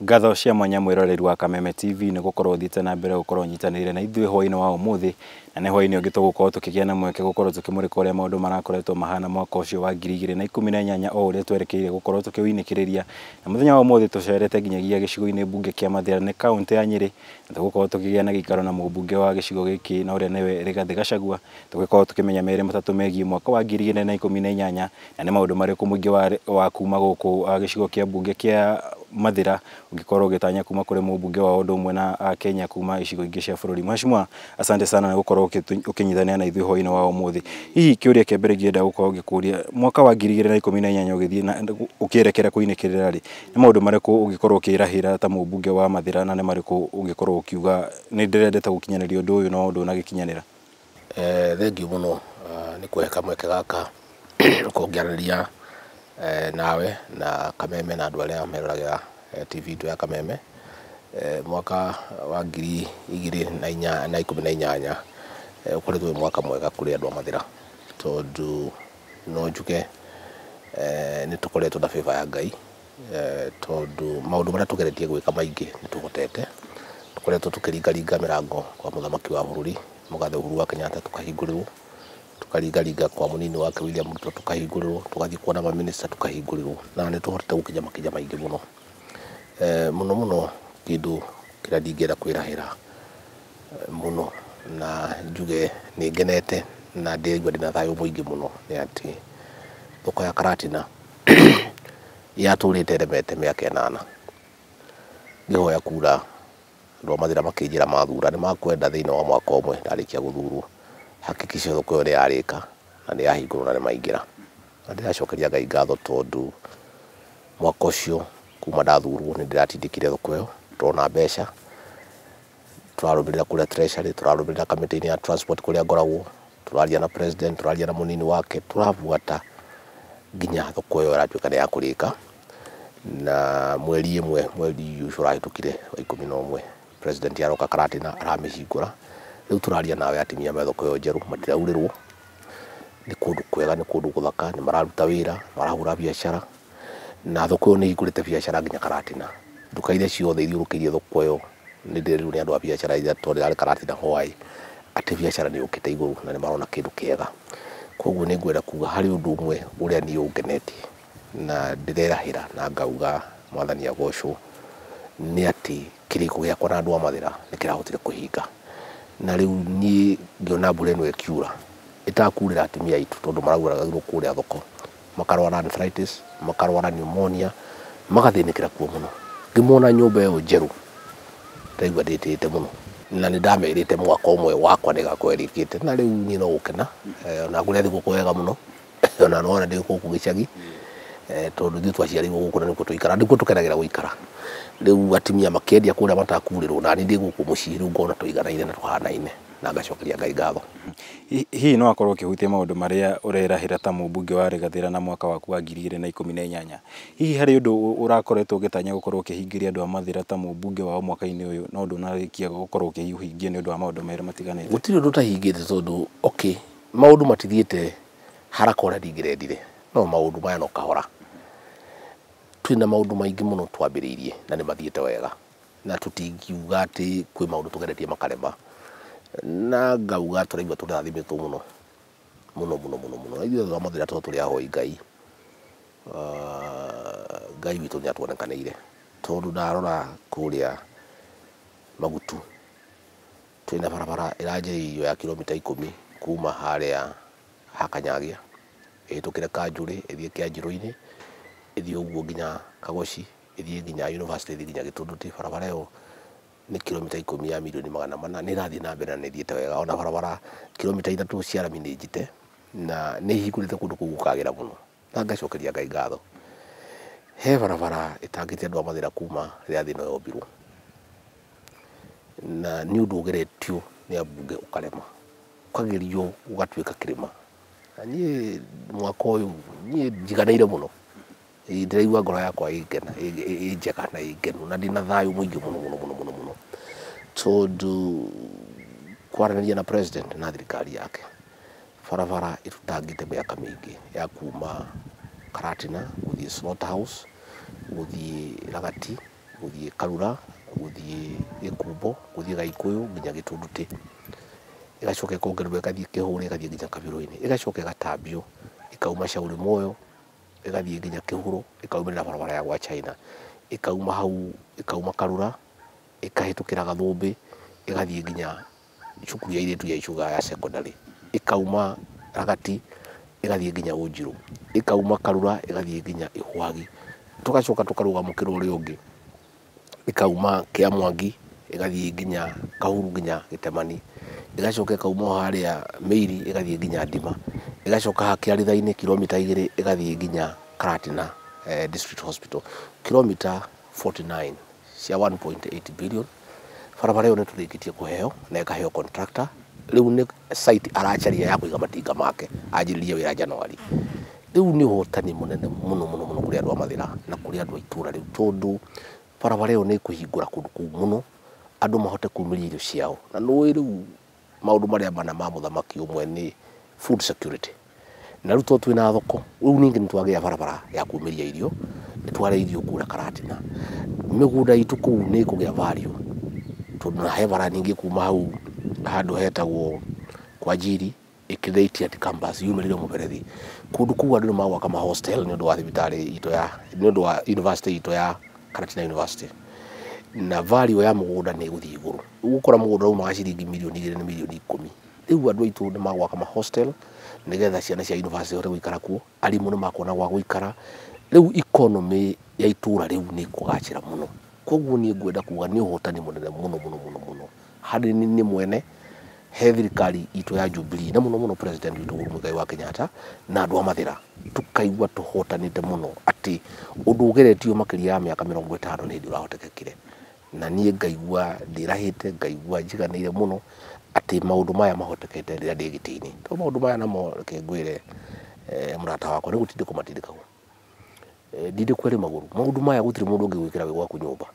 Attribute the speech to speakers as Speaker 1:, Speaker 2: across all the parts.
Speaker 1: Ngatho cia mwanya mwĩroreri wa Kameme TV nĩ gũkorwo ũthiĩte na mbere gũkorwo ũnyitanĩire na ithuĩ hwaĩ-inĩ wa ũmũthĩ, na nĩ hwaĩ-inĩ ũngĩ tũgũkorwo tũkĩgĩa na mweke gũkorwo tũkĩmũrĩka ũrĩa maũndũ marakoretwo mahana mwaka ũcio wa 2018 o ũrĩa twerekeire gũkorwo tũkĩwinĩkĩrĩria. Na mũthenya wa ũmũthĩ tũcerete nginyagia gĩcigo-inĩ mbunge kĩa Mathĩra nĩ kaũntĩ ya Nyĩrĩ, na tũgũkorwo tũkĩgĩa na gĩikaro na mũmbunge wa gĩcigo gĩkĩ na ũrĩa nĩwe Rigathĩ Gachagua, tũgĩkorwo tũkĩmenya merĩ matatũ megiĩ mwaka wa 2018 na nĩ maũndũ marĩkũ mũingĩ wa kuma gũkũ gĩcigo kĩa mbunge kĩa Mathĩra ũngĩkorwo ũgĩtanya kuma kũrĩ mũmbunge wa ũndũ ũmwe na Kenya kuma icigo ingĩ cia bũrũri. Mheshimiwa, asante sana nĩ gũkorwo ũkĩnyitanĩra na ithuĩ hwaĩ-inĩ wa ũmũthĩ. Hihi kĩũria kĩa mbere ingĩenda gũkorwo ngĩkũria, mwaka wa 2018 ũgĩthiĩ na ũkĩerekera kũinĩkĩrĩra rĩ, nĩ maũndũ marĩkũ ũngĩkorwo ũkĩrahĩra ta mũmbunge wa Mathĩra na nĩ marĩkũ ũngĩkorwo ũkiuga nĩ ndĩrendete gũkinyanĩria ũndũ ũyũ no ndũnagĩkinyanĩra?
Speaker 2: Thengiũ mũno nĩ kũhe kamweke gaka gũkorwo ngĩaranĩria nawe na Kameme na andũ arĩa meroragĩra TV itũ ya Kameme. Mwaka wa 2018 ũkoretwo wĩ mwaka mwega kũrĩ andũ a Mathĩra, tondũ no njuge nĩ tũkoretwo na favor ya Ngai, tondũ maũndũ marĩa tũgeretie gwĩka maingĩ nĩ tũhotete. Tũkoretwo tũkĩringaringa mĩrango kwa mũthamaki wa bũrũri mũgathe Uhuru wa Kenyatta tũkahingũrĩrwo, tukaringaringa kwa mũnini wake William Ruto tukahingũrĩrwo, tũgathiĩ kuona mamĩnĩsta tukahingũrĩrwo, na nĩ tũhotete gũkinya makinya maingĩ mũno. Mũno mũno kĩndũ kĩrĩa ndingĩenda kwĩrahĩra mũno na njuge nĩ ngenete na ndĩraigua ndĩna thayũ mũingĩ mũno nĩ atĩ thoko ya Karatina yatũrĩte ĩremete mĩaka 8. Ngĩhoya kura andũ a Mathĩra makĩnjĩra mathura nĩ makwenda thĩinĩ wa mwaka ũmwe ndarĩkia gũthurwo hakikisha thoko ĩyo nĩ yarĩka na nĩ yahingũrwo na nĩ maingĩra. Na ndĩracokeria Ngai ngatho tondũ mwaka ũcio kuma ndathurwo nĩ ndĩratindĩkire thoko ĩyo, ndona mbeca, tũrarũmĩrĩra kũrĩa treasury, tũrarũmĩrĩra kamĩtĩ-inĩ ya transport kũrĩa ngoragwo, tũraria na president, tũraria na mũnini wake, tũrabuata nginya thoko ĩyo ĩratuĩka nĩ ya kũrĩka. Na mweri ĩmwe mweri ũcio ũrahĩtũkire wa 11 president aroka Karatina aramĩhingũra. Rĩu tũraria nawe atumia me thoko ĩyo njerũ matiraurĩrwo, nĩ kũndũ kwega, nĩ kũndũ gũthaka, nĩ mararuta wĩra, marahũra biacara, na thoko ĩyo nĩ ĩhingũrĩte biacara nginya Karatina. Nduka iria ciothe ithiũrũkĩirie thoko ĩyo nĩ ndĩrerirwo nĩ andũ a biacara iria tondũ yarĩ Karatina hwaĩ atĩ biacara nĩ yũkĩte igũrũ na nĩ marona kĩndũ kĩega. Koguo nĩ ngwenda kuga harĩ ũndũ ũmwe ũrĩa niĩ ũngenetie na ndĩrerahĩra na ngauga Mwathani agocwo nĩ atĩ kĩrĩko gĩakwa na andũ a Mathĩra nĩ kĩrahotire kũhinga. Na rĩu niĩ ngĩona mbura ĩno ĩkiura ĩtakurĩra atumia aitũ tondũ marauragĩrwo kũrĩa thoko, makarwara arthritis, makarwara pneumonia, magathĩnĩkĩra kuo mũno. Ngĩmona nyũmba ĩyo njerũ ndaigua ndĩtĩte mũno, na nĩ ndamerĩte mwaka ũmwe wakwa nĩ gakorwo ĩrĩkĩte, na rĩu niĩ no gũkena ona kũrĩa thigũkũ wega mũno ona nĩwona ndĩ gũkũ gĩcagi, tondũ ithuĩ twaciarĩirwo gũkũ na nĩkuo tũikara, nĩkuo tũkenagĩra gũikara. Rĩu atumia makĩendia kũrĩa matakurĩrwo, na niĩ ndĩ gũkũ mũciĩ, rĩu ngona tũiganaine na tũhanaine, na ngacokeria Ngai ngatho.
Speaker 1: Hihi no akorwo ũkĩhutia maũndũ marĩa ũrerahĩra ta mũmbunge wa Rĩgathĩra na mwaka waku wa 2018. Hihi harĩ ũndũ ũrakoretwo ũgĩtanya gũkorwo ũkĩhingĩria andũ a Mathĩra ta mũmbunge wao mwaka-inĩ ũyũ no ndũnarĩkia gũkorwo ũkĩũhingia nĩ ũndũ wa maũndũ merĩ matiganĩte?
Speaker 2: Gũtirĩ ũndũ ũtahingĩte tondũ okay, maũndũ matithiĩte haraka ũrĩa ndingĩrendire, no maũndũ maya no kahora. Twĩna maũndũ maingĩ mũno twambĩrĩirie na nĩ mathiĩte wega, na tũtingiuga atĩ kwĩ maũndũ tũgeretie makarema, na ngauga tũraigua tũrathimĩtwo mũno mũno mũno mũno mũno. Na ithuĩ andũ a Mathĩra tondũ tũrĩ ahoi Ngai, Ngai witũ nĩ atuonekanĩire, tondũ ndarora kũrĩa Magutu twĩna barabara ĩranjĩrĩirio ya kilomita 10 kuma harĩa ha Kanyagia ĩhĩtũkĩre Kanjũrĩ ĩthiĩ Kĩanjirũ-inĩ ĩthiĩ ũguo nginya Kagoci ĩthiĩ nginya university ĩthiĩ nginya Gĩtũndũtĩ. Barabara ĩyo nĩ kilomita 10 ya milioni 400, nĩ ĩrathiĩ na mbere na nĩ ĩthiĩte wega. Ona barabara kilomita 3 cia rami nĩ njite na nĩ ihingũrĩte kũndũ kũu gũkagĩra mũno, na ngacokeria Ngai ngatho. He barabara ĩtangĩte andũ a Mathĩra kuma rĩrĩa thĩ ĩno yombirwo, na nĩ ũndũ ũgeretio nĩ ambunge ũkarema, ũkagerio ũgatuĩka kĩrĩma. Na niĩ mwaka ũyũ niĩ njiganĩire mũno, ndĩraigua ngoro yakwa ĩngena, ĩ njega na ĩ ngenu, na ndĩna thayũ mũingĩ mũno mũno mũno mũno mũno, tondũ kwaranĩria na president na thirikari yake, barabara ĩtũtangĩte mĩaka mĩingĩ ya kuma Karatina gũthiĩ Slaughterhouse gũthiĩ Ragati Gũthiĩ Karura, gũthiĩ Gĩkumbo, gũthiĩ Gaikũyũ nginya Gĩtũndutĩ. Ĩgacoka ĩkongererwo ĩgathiĩ Kĩhũrĩ, ĩgathiĩ nginya Kabirũ-inĩ. Ĩgacoka ĩgatambio ĩkauma Shauri Moyo, ĩgathiĩ nginya Kĩhũrũ, ĩkaumĩrĩra barabara ya gwa China. Ĩkauma hau, ĩkauma Karura, ĩkahĩtũkĩra Gathũmbĩ, ĩgathiĩ nginya cukuru ya airĩtu ya Icuga ya secondary. Ĩkauma Ragati, ĩgathiĩ nginya Ũnjirũ. Ĩkauma Karura, ĩgathiĩ nginya Ihwagi. Tũgacoka tũkarũga mũkĩra ũrĩa ũngĩ, ĩkauma Kĩamwangi, ĩgathiĩ nginya Kahuru nginya Gĩtemani. Ĩgacoka ĩkauma o harĩa Mĩiri, ĩgathiĩ nginya Ndima. Ĩgacoka haha Kĩaritha-inĩ kilomita 2 ĩgathiĩ nginya Karatina District Hospital. Kilomita 49 cia 1.8 billion. Barabara ĩyo nĩ tũrĩkĩtie kũheo na ĩkaheo contractor. Rĩu nĩ site aracaria ya kũiga matinga make anjĩrĩrie wĩra January. Rĩu nĩ ũhotani mũnene mũno mũno mũno kũrĩ andũ a Mathĩra na kũrĩ andũ a itũũra rĩu, tondũ barabara ĩyo nĩ ĩkũhingũra kũndũ kũu mũno, andũ mahote kumĩria irio ciao. Na nĩũĩ rĩu maũndũ marĩa mana ma mũthamaki ũmwe nĩ food security. Na rĩu tondũ twĩna thoko, rĩu ningĩ nĩ twagĩa barabara ya kumĩria irio, nĩ tware irio kũrĩa Karatina. Mĩgũnda itũ kũu nĩ ĩkũgĩa value, tondũ na he bara ningĩ kuma hau handũ hetagwo kwa Njiri ĩkĩrĩtie at campus yumĩrĩre mũberethi. Kũndũ kũu andũ nĩ magwaka ma hostel nĩ ũndũ wa thibitarĩ itũ ya, nĩ ũndũ wa university itũ ya Karatina University. Na value ya mũgũnda nĩ ĩgũthiĩ igũrũ. Ũgũkora mũgũnda umaga ciringi mirioni 2 na mirioni 10. Rĩu andũ aitũ nĩ magwaka ma hostel nĩgetha ciana cia university ihote gũikara kuo, arimũ nĩ makuona gwa gũikara. Rĩu economy ya itũũra rĩu nĩ ĩkũgacĩra mũno. Koguo niĩ ngwenda kuga nĩ ũhotani mũnene mũno mũno mũno mũno harĩ niĩ mwene, he thirikari itũ ya Jubilee na mũno mũno president witũ Uhuru Muigai wa Kenyatta na andũ a Mathĩra. Tũkaigua tũhotanĩte mũno atĩ ũndũ ũgeretio makĩria ya mĩaka 50 nĩ hĩndĩ ũrahotekekire. Na niĩ ngaigua ndĩrahĩte, ngaigua njiganĩire mũno atĩ maũndũ maya mahotekete rĩrĩa ndĩ gĩtĩ-inĩ. Tondũ maũndũ maya namo reke ngwĩre mũrata wakwa nĩ gũtindĩkwo matindĩkagwo. Ndindĩkwo ĩrĩ magũrũ. Maũndũ maya gũtirĩ mũndũ ũngĩgwĩkĩra wĩ gwaku nyũmba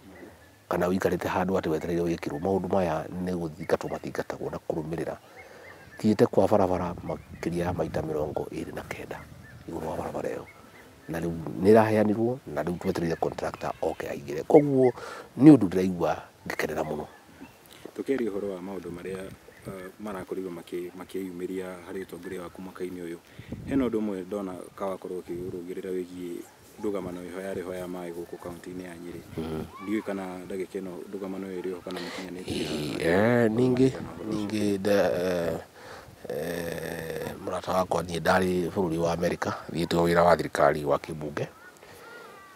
Speaker 2: kana ũikarĩte handũ atĩ wetereire wĩkĩrwo. Maũndũ maya nĩ gũthingatwo mathingatagwo na kũrũmĩrĩra. Thiĩte kwa barabara makĩria ya maita 29 igũrũ wa barabara ĩyo. Na rĩu nĩ ĩraheanirwo na rĩu twetereire contractor oke aingĩre. Koguo nĩ ũndũ ndĩraigua ngĩkenera mũno.
Speaker 1: Tũkĩaria ũhoro wa maũndũ marĩa marakorirwo makĩyumĩria harĩ ũtongoria waku mwaka-inĩ ũyũ, hena ũndũ ũmwe ndona kawakorwo ũkĩũrũgĩrĩra wĩgiĩ ndũgamano ĩho yarĩ ho ya maĩ gũkũ kaunti-inĩ ya Nyĩrĩ. Ndiũĩ kana ndagĩka ĩno ndũgamano ĩyo ĩrĩ ho kana mũkinyanĩtie.
Speaker 2: Ningĩ mũrata wakwa niĩ ndarĩ bũrũri wa Amerika, thiĩte wĩra wa thirikari wa kĩmbunge,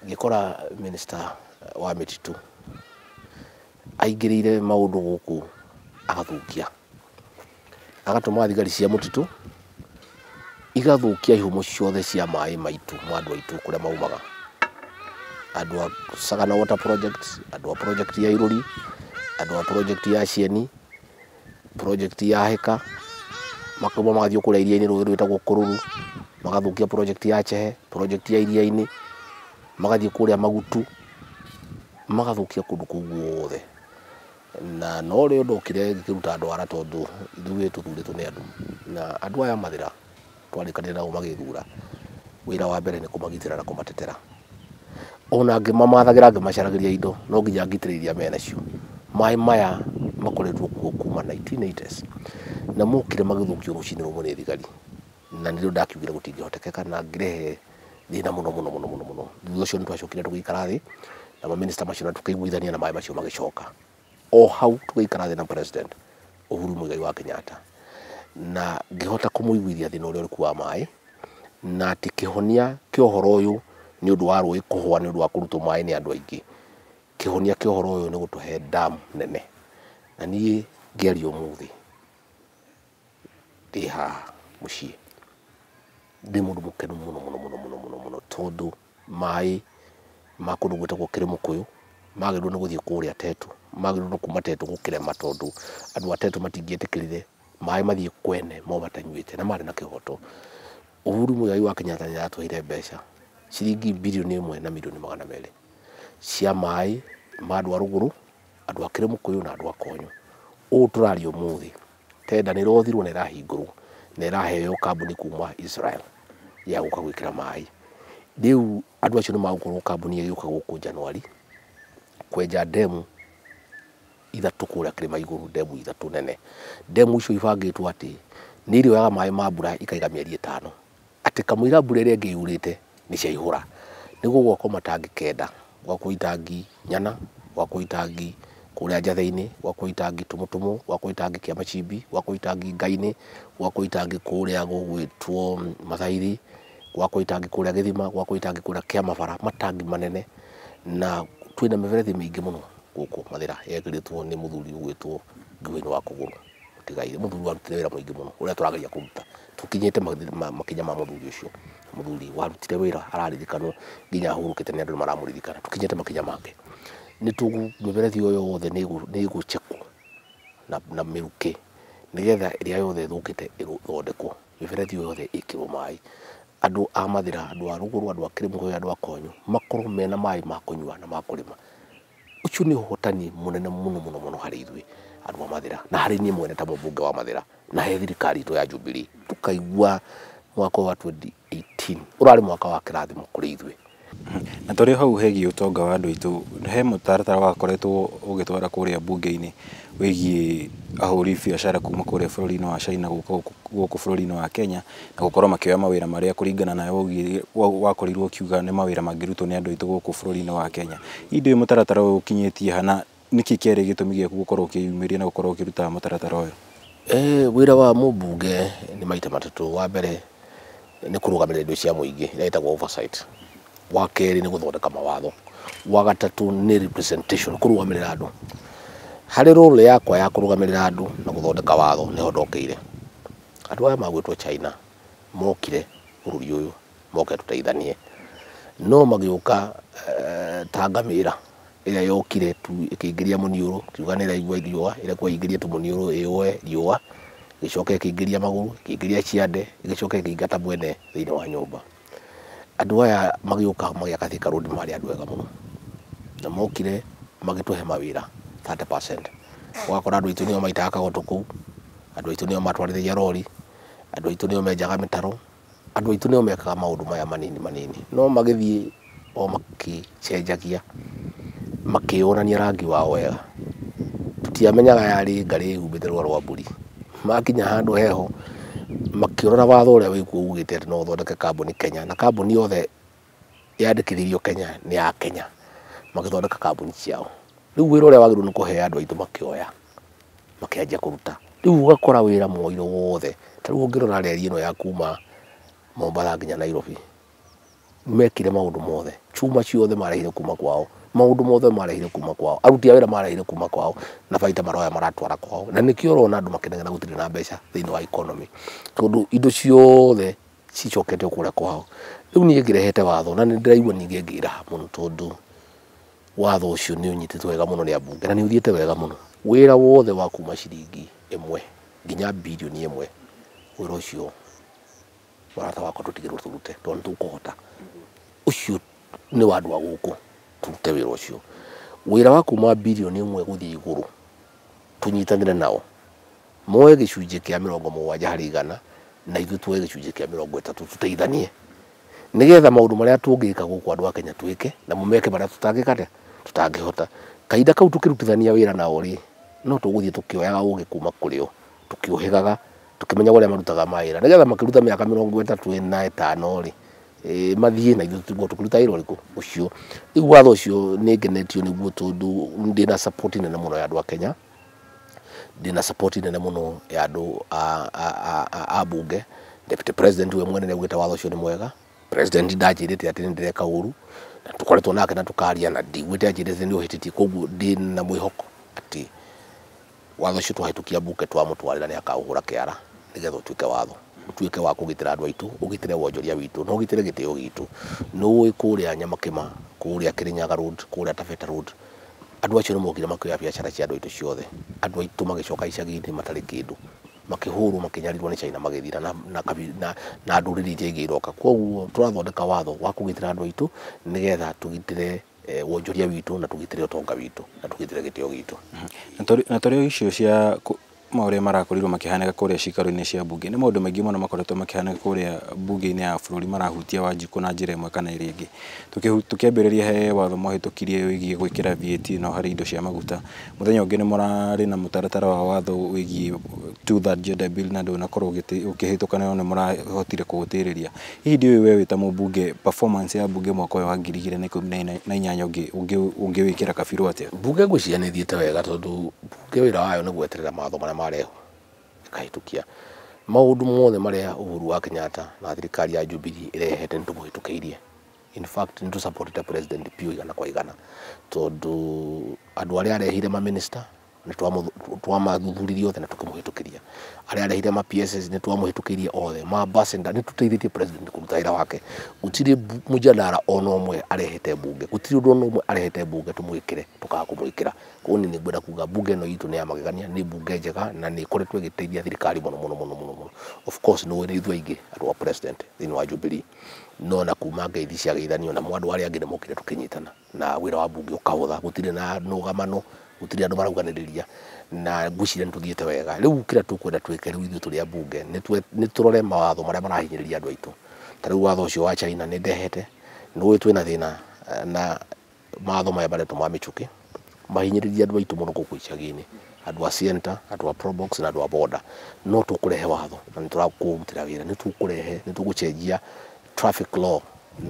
Speaker 2: ngĩkora minister wa mĩtitũ aingĩrĩire maũndũ gũkũ agathũkia, agatũma thigari cia mũtitũ igathũkia ihumo ciothe cia maĩ maitũ ma andũ aitũ kũrĩa maumaga. Andũ a Sagana Water Project, andũ a project ya Irũri, andũ a project ya Cieni, project ya Heka, makauma magathiĩ kũrĩa iria-inĩ rũĩ rwĩtagwo Kũrũrũ, magathũkia project ya Chehe, project ya iria-inĩ, magathiĩ kũrĩa Magutu, magathũkia kũndũ kũu guothe. Na no rĩo ndokire ngĩkĩruta andũ ara tondũ ithuĩ tũthurĩtwo nĩ andũ. Na andũ aya Mathĩra twarĩkanĩire nao magĩthura, wĩra wa mbere nĩ kũmagitĩra na kũmatetera. Ona ngĩmamathagĩra ngĩmacaragĩria indo, no nginya ngitĩre iria menacio. Maĩ maya makoretwo kuo kuma 1980s na mokire magĩthũkio rũcinĩ rũmwe nĩ thigari. Na nĩrĩo ndakiugire gũtingĩhotekeka na ngĩrehe thĩna mũno mũno mũno mũno mũno. Thutha ũcio nĩ twacokire tũgĩikara thĩ na maminista macio na tũkĩiguithania na maĩ macio magĩcoka. O hau tũgĩikara thĩ na president Uhuru Muigai wa Kenyatta na ngĩhota kũmũiguithia thĩna ũrĩa ũrĩ wa maĩ, na atĩ kĩhonia kĩa ũhoro ũyũ nĩ ũndũ wa rũĩ kũhũa nĩ ũndũ wa kũrutwo maĩ nĩ andũ aingĩ. Kĩhonia kĩa ũhoro ũyũ nĩ gũtũhe dam nene. Na niĩ ngĩaria ũmũthĩ ndĩ haha mũciĩ ndĩ mũndũ mũkenu mũno mũno mũno mũno mũno mũno, tondũ maĩ ma kũndũ gwĩtagwo Kĩrĩmũkũyũ magĩrĩirwo nĩ gũthiĩ kũrĩa Tetu, magĩrĩirwo nĩ kuma Tetu gũkĩrema, tondũ andũ a Tetu matingĩetĩkĩrire maĩ mathiĩ kwene mo matanyuĩte, na marĩ na kĩhoto. Uhuru Muigai wa Kenyatta nĩ aratũheire mbeca ciringi birioni 1 na mirioni 200 cia maĩ ma andũ a rũgũrũ, andũ a Kĩrĩmũkũyũ na andũ a Konyo. Ũũ tũraria ũmũthĩ tenda nĩ ĩrothirwo na ĩrahingũrwo na ĩraheo kambuni kuma Israel ya gũka gwĩkĩra maĩ. Rĩu andũ acio nĩ magũkorwo kambuni ĩgĩũka gũkũ January Kwenja ndemu ithatũ kũrĩa kĩrĩma igũrũ, ndemu ithatũ nene. Ndemu icio ibangĩtwo atĩ nĩ irĩoyaga maĩ ma mbura ikaiga mĩeri 5, atĩ kamũira mbura ĩrĩa ĩngĩ yurĩte nĩ ciaihũra. Nĩguo gwakwo matangi 9, gwakwo itangi 4, gwakwo itangi kũrĩa Njathĩ-inĩ, gwakwo itangi Tũmũtũmũ, gwakwo itangi Kĩamacimbi, gwakwo itangi Ngai-inĩ, gwakwo itangi kũrĩa gũgwĩtwo Mathairi, gwakwo itangi kũrĩa Gĩthima, gwakwo itangi kũrĩa Kĩamabara, matangi manene. Na twĩna mĩberethi mĩingĩ mũno gũkũ Mathĩra yekĩrĩtwo nĩ mũthuri ũgwĩtwo Ngĩũĩ wa Kũgũrũ Mũtigaire, mũthuri warutire wĩra mũingĩ mũno ũrĩa tũrageria kũruta. Tũkinyĩte makinya ma mũthuri ũcio, mũthuri warutire wĩra araririkanwo nginya ahurũkĩte nĩ andũ nĩmaramũririkana. Tũkinyĩte makinya make. Nĩ tũgũ mĩberethi ĩyo yothe nĩ ĩgũchekwo na mĩrukĩ nĩgetha ĩrĩa yothe ĩthũkĩte ĩthondekwo, mĩberethi ĩyo yothe ĩkĩrwo maĩ. Andũ a Mathĩra, andũ a Rũgũrũ, andũ a Kĩrĩmũhũyũ, andũ a Konyo makorwo mena maĩ ma kũnyua na ma kũrĩma. Ũcio nĩ ũhotani mũnene mũno mũno mũno harĩ ithuĩ andũ a Mathĩra, na harĩ niĩ mwene ta mũmbunge wa Mathĩra, na he thirikari itũ ya Jubilee. Tũkaigua mwaka wa 2018 ũrarĩ mwaka wa kĩrathimo kũrĩ ithuĩ.
Speaker 1: Na tũrĩ hau hegiĩ ũtonga wa andũ aitũ, he mũtaratara wakoretwo ũgĩtwara kũrĩa mbunge-inĩ wĩgiĩ ahũri biacara kuma kũrĩa bũrũri-inĩ wa China gũka gũkũ bũrũri-inĩ wa Kenya, na gũkorwo makĩoya mawĩra marĩa kũringana na wakorirwo ũkiuga nĩ mawĩra mangĩrutwo nĩ andũ aitũ gũkũ bũrũri-inĩ wa Kenya. Hihi ndũĩ mũtaratara ũyũ ũkinyĩtie ha, na nĩkĩ kĩarĩ gĩtũmi gĩaku gũkorwo ũkĩyumĩria na gũkorwo ũkĩruta mũtaratara ũyũ?
Speaker 2: Wĩra wa mũmbunge nĩ maita matatũ. Wa mbere nĩ kũrũgamĩrĩra indo cia mũingĩ ĩrĩa ĩtagwo oversight. Wa kerĩ nĩ gũthondeka mawatho. Wa gatatũ nĩ representation, kũrũgamĩrĩra andũ. Harĩ role yakwa ya kũrũgamĩrĩra andũ na gũthondeka watho nĩho ndokĩire. Andũ aya magwĩtwo China mokire bũrũri ũyũ moke tũteithanie, no magĩũka ta ngamĩra ĩrĩa yokire tu ĩkĩingĩria mũniũrũ, kiuga nĩ ĩraigua riũa, ĩrekwo ĩingĩrie tu mũniũrũ ĩoe riũa, ĩgĩcoka ĩkĩingĩria magũrũ, ĩkĩingĩria ciande, ĩgĩcoka ĩkĩingata mwene thĩinĩ wa nyũmba. Andũ aya magĩũka magĩaka Thika Road marĩ andũ ega mũno, na mokire magĩtũhe mawĩra 30%. Ũgakora andũ aitũ nĩo maitaga kagoto kũu, andũ aitũ nĩo matwarithagia rori, andũ aitũ nĩo menjaga mĩtaro, andũ aitũ nĩo mekaga maũndũ maya manini manini. No magĩthiĩ o makĩcenjagia, makĩonania rangi wao wega. Tũtiamenyaga yarĩ ngarĩ ĩhumbĩte rũa rwa mbũri. Makinya handũ heho makĩrora watho ũrĩa wĩkuo ugĩte atĩ no ũthondeke kambuni Kenya, na kambuni yothe yandĩkithirio Kenya nĩ ya Kenya, magĩthondeka kambuni ciao. Rĩu wĩra ũrĩa wagĩrĩirwo nĩ kũhe andũ aitũ makĩoya, makĩanjia kũruta. Rĩu ũgakora wĩra mwoiro wothe. Ta rĩu ũngĩrora reri ĩno ya kuma Mombatha nginya Nairobi, mekire maũndũ mothe, chuma ciothe marehire kuma kwao, maũndũ mothe marehire kuma kwao, aruti a wĩra marehire kuma kwao, na baita maroya maratwara kwao. Na nĩkĩo ũrona andũ makĩnegena gũtirĩ na mbeca thĩinĩ wa economy, tondũ indo ciothe cicokete kũrĩa kwao. Rĩu niĩ ngĩrehete watho, na nĩ ndĩraigua ningĩ ngĩraha mũno, tondũ watho ũcio nĩ ũnyitĩtwo wega mũno nĩ ambunge, na nĩ ũthiĩte wega mũno. Wĩra wothe wa kuma ciringi 1 nginya birioni 1, wĩra ũcio mũrata wakwa tũtigĩrwo tũrute, tondũ nĩ tũkũhota. Ũcio nĩ wa andũ a gũkũ, tũrute wĩra ũcio. Wĩra wa kuma birioni 1 gũthiĩ igũrũ, tũnyitanĩre nao, moe gĩcunjĩ kĩa 70 harĩ igana, na ithuĩ tuoe gĩcunjĩ kĩa 30, tũteithanie nĩgetha maũndũ marĩa tũngĩka gũkũ andũ a Kenya twĩke, na meke marĩa tũtangĩka atĩa, tũtangĩhota. Kahinda kau tũkĩrutithania wĩra nao rĩ, no tũgũthiĩ tũkĩoyaga ũgĩ kuma kũrĩ o, tũkĩũhĩgaga, tũkĩmenyaga ũrĩa marutaga mawĩra, nĩgetha makĩruta mĩaka 35 rĩ, mathiĩ na ithuĩ tũtigwo tũkĩruta wĩra ũrĩkũ ũcio. Rĩu watho ũcio nĩ ngenetio nĩguo, tondũ ndĩna support nene mũno ya andũ a Kenya, ndĩna support nene mũno ya andũ a bunge. Deputy President we mwene nĩaugĩte watho ũcio nĩ mwega. President ndanjĩrĩte atĩ nĩ ndĩreka ũru, na tũkoretwo nake na tũkaria, na ndiguĩte anjĩrĩte nĩ ũhĩtĩtie. Koguo ndĩna mwĩhoko atĩ watho ũcio twahĩtũkia bunge twamũtwarĩra nĩ akaũhũra kĩara, nĩgetha ũtuĩke watho, ũtuĩke wa kũgitĩra andũ aitũ, ũgitĩre wonjoria witũ, na ũgitĩre gĩtĩo gitũ. Nĩ ũĩ kũrĩa Nyamakĩma, kũrĩa Kĩrĩnyaga Road, kũrĩa Taveta Road, andũ acio nĩ mokire makĩoya biacara cia andũ aitũ ciothe. Andũ aitũ magĩcoka icagi-inĩ matarĩ kĩndũ, makĩhũrwo, makĩnyarirwo nĩ China, magĩthira na ndũrĩrĩ iria ingĩ iroka. Koguo tũrathondeka watho wa kũgitĩra andũ aitũ, nĩgetha tũgitĩre wonjoria witũ, na tũgitĩre ũtonga witũ, na tũgitĩre gĩtĩo gitũ.
Speaker 1: Na tũrĩ icio cia maũrĩa marakorirwo makĩhanĩka kũrĩa cikaro-inĩ cia mbunge. Nĩ maũndũ maingĩ mũno makoretwo makĩhanĩka kũrĩa mbunge-inĩ ya bũrũri marahutia Wanjikũ na njĩra ĩmwe kana ĩrĩa ĩngĩ. Tũkĩambĩrĩria he watho mwahĩtũkirie wĩgiĩ gwĩkĩra VAT no harĩ indo cia maguta. Mũthenya ũngĩ nĩ mũrarĩ na mũtaratara wa watho wĩgiĩ two-third gender bill na ndũnakorwo ũkĩhĩtũka no nĩ mũrahotire kũũtĩrĩria. Hihi ndiũĩ we wĩ ta mũmbunge performance ya mbunge mwaka ũyũ wa 2018 ũngĩwĩkĩra kabirũ atĩa?
Speaker 2: Mbunge ngwĩciria nĩ ĩthiĩte wega tondũ mbunge wĩra wayo nĩ gweterera mawatho marĩa marehwo ĩkahĩtũkia. Maũndũ mothe marĩa Uhuru wa Kenyatta na thirikari ya Jubilee ĩrehete nĩ tũmũhĩtũkĩirie. In fact nĩ tũsupportĩte president biũ igana kwa igana tondũ andũ arĩa arehire ma minister nĩ twamathuthurie othe na tũkĩmũhĩtũkĩria. Arĩa arehire ma PSS nĩ twamũhĩtũkĩirie othe, ma ambassador nĩ tũteithĩtie president kũruta wĩra wake. Gũtirĩ mũjadara ona ũmwe arehete mbunge, gũtirĩ ũndũ ona ũmwe arehete mbunge tũmwĩkĩre tũkaga kũmwĩkĩra. Koguo niĩ nĩngwenda kuga mbunge ĩno itũ nĩ ya magegania, nĩ mbunge njega na nĩ ĩkoretwo ĩgĩteithia thirikari mũno mũno mũno mũno mũno. Of course nĩ ũĩ nĩ ithuĩ aingĩ andũ a president thĩinĩ wa Jubilee, no na kuma ngeithi ciageithanio namo andũ arĩa angĩ nĩ mokire tũkĩnyitana na wĩra wa mbunge ũkahũtha, gũtirĩ na nũgamano, gũtirĩ andũ marauganĩrĩria na ngwĩciria nĩ tũthiĩte wega. Rĩu kĩrĩa tũkwenda twĩke rĩu ithuĩ tũrĩ ambunge nĩ tũrore mawatho marĩa marahinyĩrĩria andũ aitũ. Ta rĩu watho ũcio wa China nĩ ndehete, nĩ ũĩ twĩna thĩna na mawatho maya maretwo ma mĩchũkĩ mahinyĩrĩria andũ aitũ mũno gũkũ icagi-inĩ, andũ a Sienta, andũ a Probox na andũ a boda. No tũkũrehe watho na nĩ tũrakũrutĩra wĩra, nĩ tũkũrehe, nĩ tũgũcenjia traffic law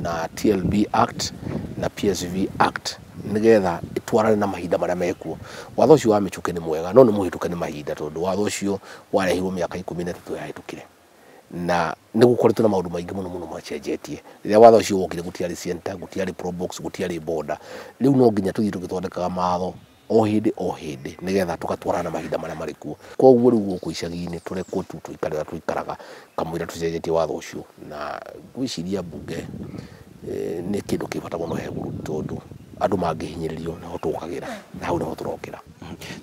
Speaker 2: na TLB Act na PSV Act nigetha itwarane na mahinda marĩa mekuo. Watho ũcio wa mĩchũkĩ nĩ mwega no nĩ mũhĩtũke nĩ mahinda tondũ watho ũcio warehirwo mĩaka 13 yahĩtũkire na nĩ gũkoretwo na maũndũ maingĩ mũno mũno macenjetie. Rĩrĩa watho ũcio wokire gũtiarĩ Sienta, gũtiarĩ Probox, gũtiarĩ boda. Rĩu no nginya tũthiĩ tũgĩthondekaga mawatho o hĩndĩ o hĩndĩ nĩgetha tũgatwarana na mahinda marĩa marĩ kuo. Koguo rĩu gũkũ icagi-inĩ tũrekwo tu tũikare ũrĩa tũikaraga kamũira tũcenjetie watho ũcio, na ngwĩciria mbunge nĩ kĩndũ kĩ bata mũno he bũrũri tondũ andũ mangĩhinyĩrĩrio nĩho tũkagĩra na hau nĩho tũrokĩra.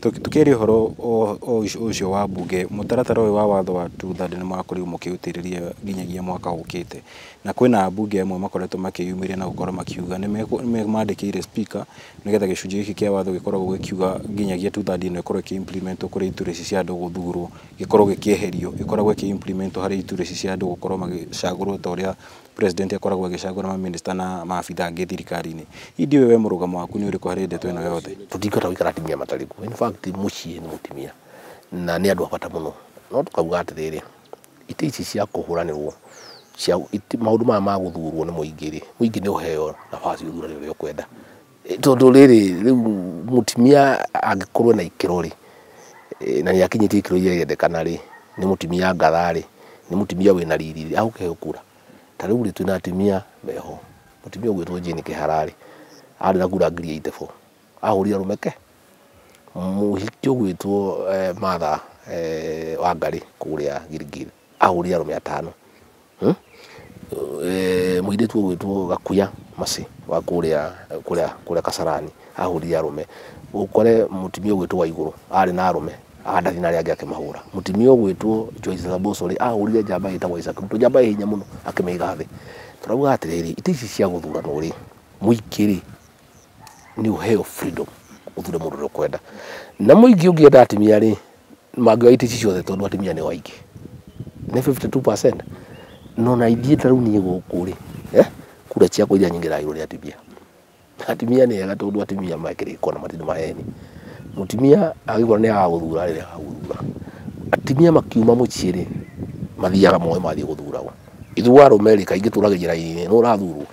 Speaker 1: Tũkĩaria ũhoro ũcio wa mbunge, mũtaratara ũyũ wa watho wa two-third nĩ mwakorirwo mũkĩũtĩrĩria nginyagia mwaka ũkĩte, na kwĩna ambunge amwe makoretwo makĩyumĩria na gũkorwo makiuga nĩ mandĩkĩire speaker nĩgetha gĩcunjĩ gĩkĩ kĩa watho gĩkoragwo gĩkiuga nginyagia two-third ĩno ĩkorwo ĩkĩ-implementwo kũrĩ iturwa ici cia andũ gũthurwo, gĩkorwo gĩkĩeherio, gĩkoragwo ĩkĩ-implementwo harĩ iturwa ici cia andũ gũkorwo magĩcagũrwo ta ũrĩa president akoragwo agĩcagũra mamĩnĩsta na maabitha angĩ thirikari-inĩ. Hihi ndiũĩ we mũrũgamo waku nĩ ũrĩkũ harĩ ndeto ĩno yothe?
Speaker 2: Tũtingĩhota gũikara atumia matarĩ kuo. In fact mũciĩ nĩ mũtumia na nĩ andũ a bata mũno, no tũkauga atĩrĩrĩ, itĩ ici cia kũhũranĩrwo cia maũndũ maya ma gũthurwo nĩ mũingĩ rĩ, mũingĩ nĩ ũheo nafasi ũthurane ũrĩa ũkwenda, tondũ rĩrĩ rĩu mũtumia angĩkorwo na ikĩro rĩ, na nĩ akinyĩtie ikĩro iria irendekana rĩ, nĩ mũtumia ngatha rĩ, nĩ mũtumia wĩna riri rĩ, agũkĩheo kura. Ta rĩu rĩ twĩna atumia meho, mũtumia ũgwĩtwo Jane Kĩhara rĩ, arĩ na kura 84,000, ahũrire arũme ke. Mũhiki ũgwĩtwo Martha Wangari kũrĩa Gilgil ahũrire arũme 5. Mũirĩtu ũgwĩtwo Gakuya Mercy wa kũrĩa Kasarani ahũrire arũme. Ũkore mũtumia ũgwĩtwo Waigũrũ arĩ na arũme Andathi na arĩa angĩ akĩmahũra. Mũtumia ũgwĩtwo Joyce Laboso rĩ ahũrire njamba ĩtagwo Isaac Ruto, njamba ĩ hinya mũno akĩmĩiga thĩ. Tũrauga atĩrĩrĩ, itĩ ici cia gũthuranwo rĩ, mũingĩ rĩ nĩ ũheo freedom ũthure mũndũ ũrĩa ũkwenda, na mũingĩ ũngĩenda atumia rĩ mangĩoya itĩ ici ciothe tondũ atumia nĩo aingĩ nĩ 52%. No na ithuĩ ta rĩu niĩ gũkũ rĩ, kura ciakwa iria nyingĩ ndagĩrwo nĩ atumia. Atumia nĩ ega tondũ atumia mekĩrĩkwo na matirĩ maheni. Mũtumia angĩkorwo nĩ agagũthura rĩ, agagũthura. Atumia makiuma mũciĩ rĩ, mathiaga moĩ mathiĩ gũthuragwo. Ithuĩ arũme rĩ kaingĩ tũragĩria raini-inĩ, nũ ũrathurwo,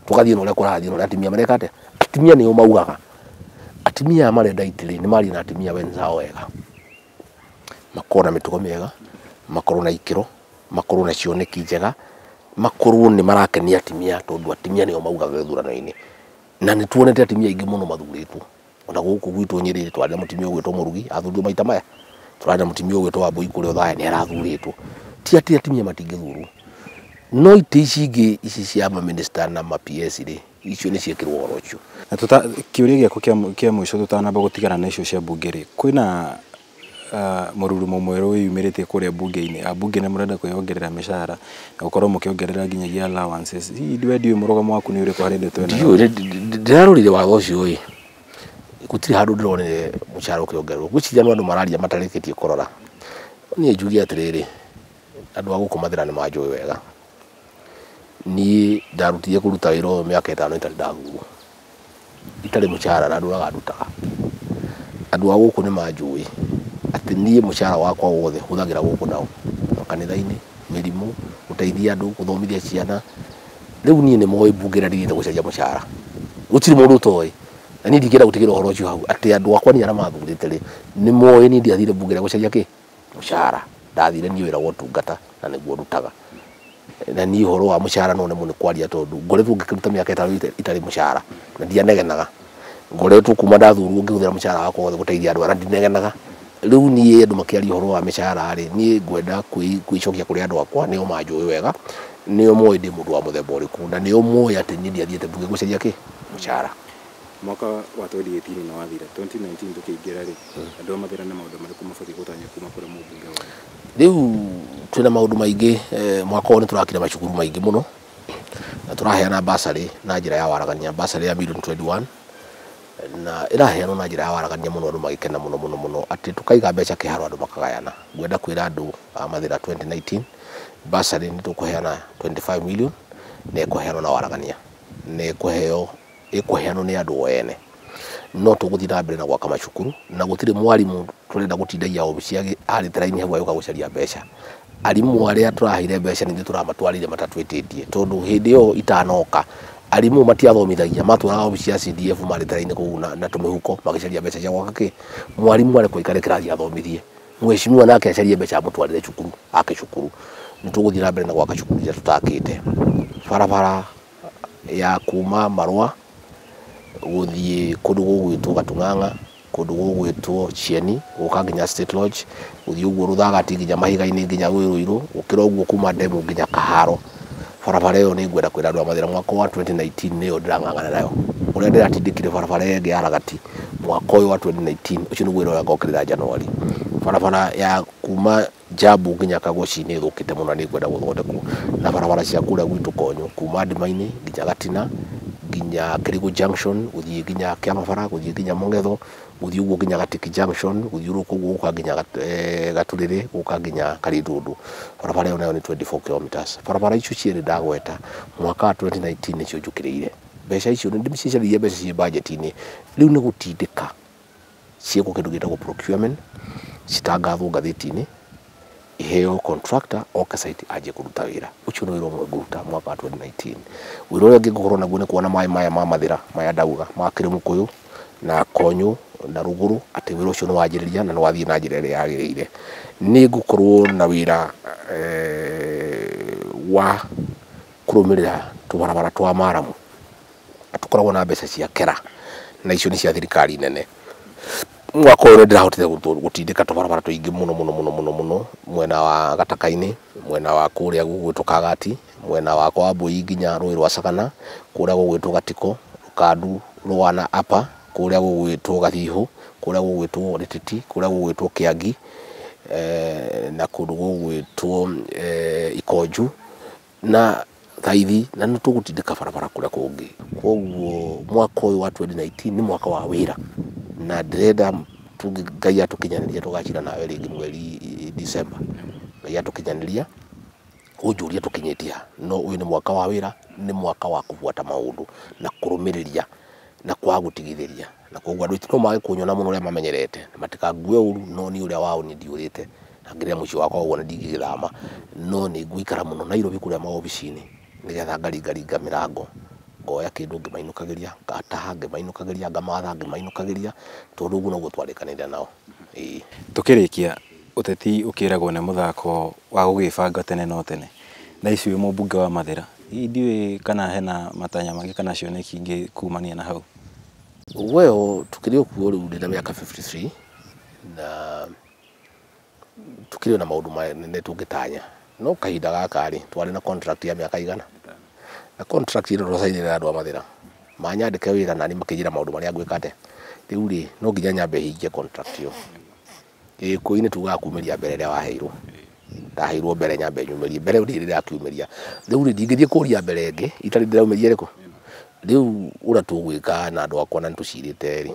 Speaker 2: tũgathiĩ na ũrĩa kũrathiĩ, na ũrĩa atumia mareka atĩa. Atumia nĩo maugaga. Atumia aya marenda itĩ rĩ, nĩ marie na atumia wenzao wega, makorwo na mĩtugo mĩega, makorwo na ikĩro, makorwo na cioneki njega, makorwo nĩ marakenia atumia tondũ atumia nĩo maugaga gĩthurano-inĩ. Na nĩ tuonete atumia aingĩ mũno mathurĩtwo. Ona gũkũ gwitũ Nyĩrĩ twarĩ na mũtumia ũgwĩtwo Mũrugi, athurirwo maita maya. Tũrarĩ na mũtumia ũgwĩtwo Wambui kũrĩa Othaya nĩ arathurĩtwo. Ti atĩ atumia matingĩthurwo, no itĩ ici ingĩ ici cia mamĩnĩsta na ma PS rĩ, icio nĩ ciekĩrwo ũhoro ũcio.
Speaker 1: Na kĩũria gĩakwa kĩa mũico tũtanamba gũtigana na icio cia mbunge rĩ, kwĩna mũrurumo mwerũ wĩyumĩrĩtie kũrĩa mbunge-inĩ. Ambunge nĩ mũrenda kwĩyongerera mĩcara na gũkorwo mũkĩongerera nginyagia allowances. Hihi we ndiũĩ mũrũgamo waku nĩ ũrĩkũ harĩ ndeto ĩno?
Speaker 2: Ndiũĩ, ndĩrarorire watho ũcio ĩ, gũtirĩ handũ ndĩronire mũcara ũkĩongererwo. Ngwĩciria no andũ mararia matarĩkĩtie kũrora. Niĩ njuge atĩrĩrĩ, andũ a gũkũ Mathĩra nĩ manjũĩ wega. Niĩ ndarutire kũruta wĩra ũyũ mĩaka 5 itarĩ ndathurwo, itarĩ mũcara na ndũraga ndutaga. Andũ a gũkũ nĩ manjũĩ atĩ niĩ mũcara wakwa wothe hũthagĩra gũkũ nao, makanitha-inĩ, mĩrimũ, gũteithia andũ, gũthomithia ciana. Rĩu niĩ nĩ moĩ mbunge ĩrĩa ndithiĩte gũcaria mũcara, gũtirĩ mũndũ ũtoĩ. Na niĩ ndingĩenda gũtigĩra ũhoro ũcio hau atĩ andũ akwa niĩ arĩa mathurĩte rĩ, nĩ moĩ niĩ ndiathire mbunge ĩrĩa gũcaria kĩ mũcara. Ndathire niĩ wĩra wa ũtungata na nĩguo ndutaga. Na niĩ ũhoro wa mũcara no nemwo nĩ kwaria tondũ ngoretwo ngĩkĩruta mĩaka 5 itarĩ mũcara na ndianegenaga. Ngoretwo kuma ndathurwo ngĩhũthĩra mũcara wakwa wothe gũteithia andũ na ndinegenaga. Rĩu niĩ andũ makĩaria ũhoro wa mĩcara rĩ, niĩ ngwenda kwĩcokia kũrĩ andũ akwa, nĩo manjũĩ wega, nĩo moĩ ndĩ mũndũ wa mũthemba ũrĩkũ, na nĩo moĩ atĩ niĩ ndiathiĩte mbunge gũcaria kĩ mũcara.
Speaker 1: Mwaka wa 2018 nĩ wathira, 2019 tũkĩingĩra rĩ, andũ a Mathĩra nĩ maũndũ marĩkũ mabatiĩ gũtanya kuma kũrĩ mũmbunge wao?
Speaker 2: Rĩu twĩna maũndũ maingĩ. Mwaka ũyũ nĩ tũrakire macukuru maingĩ mũno na tũraheana bursary na njĩra ya waragania, bursary ya million 21, na ĩraheanwo na njĩra ya waragania mũno, andũ magĩkena mũno mũno mũno atĩ tũkaiga mbeca kĩharo andũ makagayana. Ngwenda kwĩra andũ a Mathĩra 2019 bursary nĩ tũkũheana 25 million na ĩkũheanwo na waragania, na ĩkũheanwo nĩ andũ o ene. No tũgũthiĩ na mbere na gwaka macukuru na gũtirĩ mwarimũ tũrenda gũtindagia obici arĩte raini hau agĩũka gũcaria mbeca. Arimũ arĩa tũraheire mbeca nĩ ithuĩ tũramatwarire matatwĩtĩtie, tondũ hĩndĩ ĩyo itanoka arimũ matiathomithagia, matwaraga obici ya CDF marĩte raini kũu na tũmĩhuko magĩcaria mbeca cia gwaka kĩ. Mwarimũ arekwo aikare kĩrathi athomithie, mheshimiwa nake acarie mbeca amũtwarĩre cukuru ake cukuru. Nĩ tũgũthiĩ na mbere na gwaka cukuru iria tũtakĩte. Barabara ya kuma Marũa gũthiĩ kũndũ gũgwĩtwo Gatung'ang'a, kũndũ gũgwĩtwo Cieni, gũka nginya State Lodge, gũthiĩ ũguo Rũthagati nginya Mahiga-inĩ nginya Rũĩ Rũirũ, gũkĩra ũguo kuma Ndemu nginya Kaharo. Barabara ĩyo nĩ ngwenda kwĩra andũ a Mathĩra mwaka wa 2019 nĩyo ndĩrang'ang'ana nayo. Ũrĩa ndĩratindĩkire barabara ĩyo ĩngĩ ya Ragati mwaka ũyũ wa 2019, ũcio nĩguo wĩra ũrĩa ngokĩrĩra January. Barabara ya kuma Njambu nginya Kagoci nĩ ĩthũkĩte mũno na nĩ ngwenda gũthondekwo. Na barabara cia kũrĩa gwitũ Konyo, kuma Ndima-inĩ nginya Gatina, nginya Kĩrigũ Junction, gũthiĩ nginya Kĩamabara, gũthiĩ nginya Mũng'etho, gũthiĩ ũguo nginya Gatiki Junction, gũthiũrũrũka ũguo gũka nginya Gatũrĩrĩ, gũka nginya Karindũndũ. Barabara ĩyo nayo nĩ 24 kilometers. Barabara icio cierĩ ndagweta mwaka wa 2019 nĩcio njũkĩrĩire. Mbeca icio nĩ ndĩcicaririe mbeca ciĩ budget-inĩ. Rĩu nĩ gũtindĩka ciĩkwo kĩndũ gĩtagwo procurement, citangathwo ngathĩti-inĩ, iheo contractor oke site anjie kũruta wĩra. Ũcio nĩ wĩra ũmwe ngũruta mwaka wa 2019. Wĩra ũrĩa ũngĩ ngũkorwo naguo nĩ kuona maĩ maya ma Mathĩra maya ndauga ma Kĩrĩmũkũyũ na Konyũ na Rũgũrũ atĩ wĩra ũcio nĩ wanjĩrĩria na nĩ wathiĩ na njĩra ĩrĩa yagĩrĩire. Nĩ ngũkorwo na wĩra wa kũrũmĩrĩra tũbarabara twa maramu. Tũkoragwo na mbeca cia kera na icio nĩ cia thirikari nene. Mwaka ũyũ nĩ ndĩrahotire gũtindĩka tũbarabara tũingĩ mũno mũno mũno mũno mũno mwena wa Gataka-inĩ, mwena wa kũrĩa gũgwĩtwo Kagati, mwena wa kwa Mbui nginya Rũĩ rwa Sagana, kũrĩa gũgwĩtwo Gatiko, Rũkandu, Rwana Upper, kũrĩa gũgwĩtwo Gathihũ, kũrĩa gũgwĩtwo Rĩtĩti, kũrĩa gũgwĩtwo Kĩangi, na kũndũ gũgwĩtwo Ikonju na Thaithi, na nĩ tũgũtindĩka barabara kũrĩa kũngĩ. Koguo mwaka ũyũ wa 2019 nĩ mwaka wa wĩra na ndĩrenda Ngai atũkinyanĩria tũgacira nawe rĩngĩ mweri December. Ngai atũkinyanĩria ũnjũrie tũkinyĩtie ha, no ũyũ nĩ mwaka wa wĩra, nĩ mwaka wa kũbuata maũndũ na kũrũmĩrĩria na kwaga gũtigithĩria. Na koguo andũ aitũ no mage kũnyona mũno ũrĩa mamenyerete, matikangue ũru, no niĩ ũrĩa wao niĩ ndiũrĩte na ngĩrĩa mũciĩ wakwa ũguo na ndingĩgĩthama, no nĩ ngũikara mũno Nairobi kũrĩa maobici-inĩ nĩgetha ngaringaringa mĩrango, ngoya kĩndũ ngĩmainũkagĩria, ngataha ngĩmainũkagĩria, ngamatha ngĩmainũkagĩria, tondũ ũguo noguo twarĩkanĩire nao. Ĩĩ.
Speaker 1: Tũkĩrĩkia, ũteti ũkĩragwo nĩ mũthako wa gũgĩbanga tene no tene. Thaa ici wĩ mũmbunge wa Mathĩra, hihi ndiũĩ kana hena matanya mangĩ kana cioneki ingĩ kumania na hau?
Speaker 2: Well, tukĩrĩ o kuo rĩu ndĩna mĩaka 53 na tukĩrĩ na maũndũ manene tũngĩtanya, no kahinda gaka rĩ, twarĩ na contract ya mĩaka igana, na contract ĩno twacainire na andũ a Mathĩra, manyandĩke wĩra nani makĩnjĩra maũndũ marĩa ngwĩka atĩa. Rĩu rĩ, no nginya nyambe hingie contract ĩyo. Gĩkũyũ-inĩ tugaga kumĩria mbere ĩrĩa waheirwo. Ndaheirwo mbere nyambe nyumĩrie mbere ĩyo ndĩrakiumĩria. Rĩu rĩ, ndingĩthiĩ kũria mbere ĩngĩ itarĩ ndĩraumĩria ĩrĩkũ. Rĩu ũrĩa tũgwĩka na andũ akwa na nĩtũcirĩte rĩ,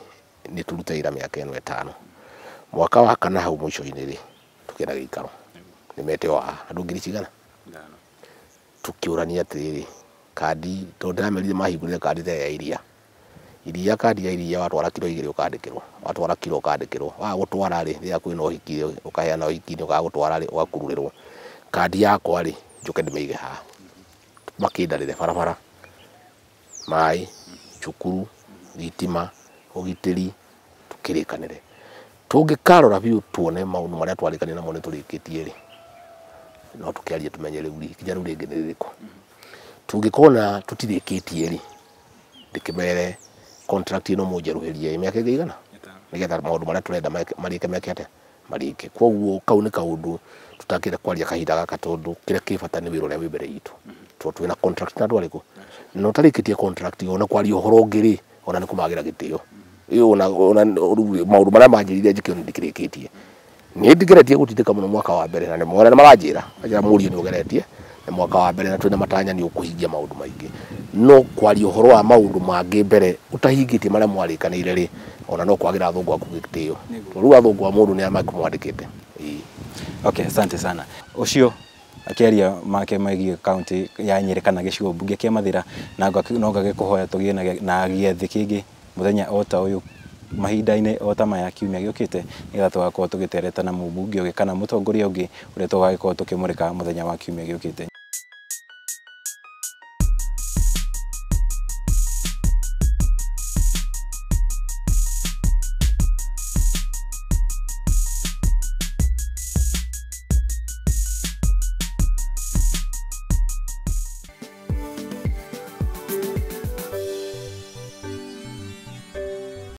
Speaker 2: nĩ tũrute wĩra mĩaka ĩno 5. Mwaka wa kana hau mũico-inĩ rĩ, Tũkĩenda gĩikaro nĩ mete o haha andũ ngiri cigana. Tũkĩũrania atĩrĩrĩ, kandi tondũ ndĩramerire mahingũrire kandi ta ya iria iria, kandi ya iria watwara kiro 2 ũkandĩkĩrwo, watwara kiro ũkandĩkĩrwo, waga gũtwara rĩ, rĩrĩa kwĩna ũhiki ũkaheana ũhiki-inĩ, ũkaga gũtwara rĩ, ũgakururĩrwo. Kandi yakwa rĩ, njũke ndĩmĩige haha makĩndarĩre barabara, maĩ, cukuru, thitima, ũgitĩri, tũkĩrĩkanĩre. Tũngĩkarora biũ tuone maũndũ marĩa twarĩkanĩire namo nĩ tũrĩkĩtie rĩ, no tũkĩarie tũmenye rĩu rĩ, ikinya rĩu rĩngĩ nĩ rĩrĩkũ. Tũngĩkona tũtirĩkĩtie rĩ, ndĩkĩmere contract ĩno mũnjerũhĩrie mĩaka ĩngĩ igana, nĩgetha maũndũ marĩa tũrenda marĩke meke atĩa, marĩke. Koguo kau nĩ kaũndũ tũtakĩenda kwaria kahinda gaka, tondũ kĩrĩa kĩ bata nĩ wĩra ũrĩa wĩ mbere itũ, tondũ twĩna contract na andũ arĩkũ, na ũtarĩkĩtie contract ona kwaria ũhoro ũngĩ rĩ, ona nĩ kũmagĩra gĩtĩo. Ona maũndũ marĩa manjĩrire njĩke ona ndikĩrĩkĩtie. Niĩ ndigeretie gũtindĩka mũno mwaka wa mbere, na nĩ maranjĩra manjĩra mũriũ nĩ ũgeretie nĩ mwaka wa mbere na twĩna matanya nĩ ũkũhingia maũndũ maingĩ, no kwaria ũhoro wa maũndũ mangĩ mbere ũtahingĩtie marĩa mwarĩkanĩire rĩ, ona no kwagĩra athũngũ aku gĩtĩo, tondũ rĩu athũngũ a mũndũ nĩ makũmwandĩkĩte.
Speaker 1: Okay, asante sana. Ũcio akĩaria make megiĩ kaunti ya Nyĩrĩ kana gĩcigo mbunge kĩa Mathĩra, na no ngagĩkũhoya tũgĩe na gĩathĩ kĩngĩ mũthenya o ta ũyũ mahinda-inĩ o ta maya kiumia gĩũkĩte, nĩgetha tũgakorwo tũgĩtereta na mũmbunge ũngĩ kana mũtongoria ũngĩ ũrĩa tũgagĩkorwo tũkĩmũrĩka mũthenya wa kiumia gĩũkĩte.